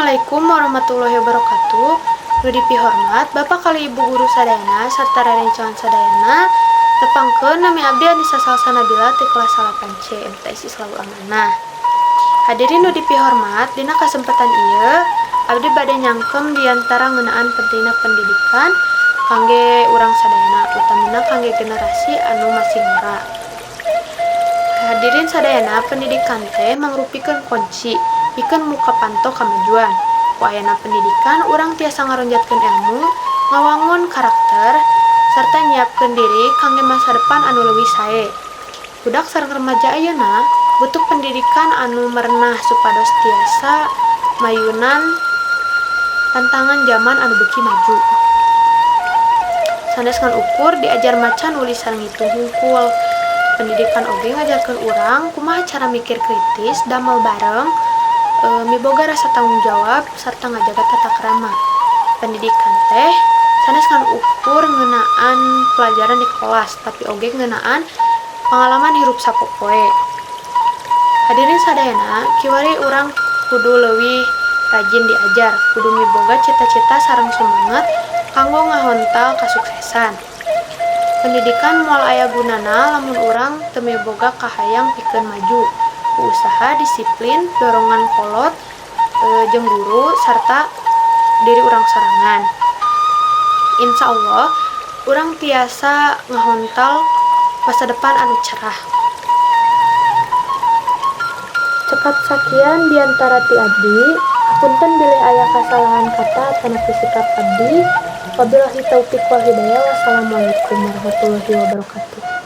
Assalamualaikum warahmatullahi wabarakatuh. Nu dipihormat Bapak kaliyan Ibu guru sadayana serta rerencangan sadayana. Tepangkeun, nami abdi Anissa Salsanabila ti kelas 8C MTS Islahul Amanah. Hadirin nu dipihormat, dina kesempatan ieu abdi bade nyangkem diantara ngeunaan pentingna pendidikan kangge urang sadayana, utamina kangge generasi anu masih ngora. Hadirin sadayana, pendidikan teh mangrupikeun kunci pikeun muka panto kamajuan. Ku ayana pendidikan, urang tiasa ngaronjatkeun ilmu, ngawangun karakter, serta nyiapkeun diri kangge masa depan anu leuwih sae. Budak sareng remaja ayeuna butuh pendidikan anu merenah supados tiasa mayunan tantangan zaman anu beuki maju. Sanes ngan ukur diajar maca, nulis, sareng ngitung hungkul. Pendidikan oge ngajarkeun urang kumaha cara mikir kritis, damel bareng, miboga rasa tanggung jawab, sarta ngajaga tata krama. Pendidikan teh sanes ngan ukur ngeunaan pelajaran di kelas, tapi oge ngeunaan pangalaman hirup sapopoe. Hadirin sadayana, kiwari urang kudu leuwih rajin diajar, kudu miboga cita-cita sareng sumanget kanggo ngahontal kasuksesan. Pendidikan moal aya gunana lamun urang teu miboga kahayang pikeun maju. Ku usaha, disiplin, dorongan kolot jeung guru sarta diri urang sorangan, Insya Allah urang tiasa ngahontal masa depan anu cerah. Cekap sakian diantara ti abdi. Hapunten bilih aya kasalahan kata atanapi sikap abdi. Wabillahi taufik wal hidayah. Wassalamualaikum warahmatullahi wabarakatuh.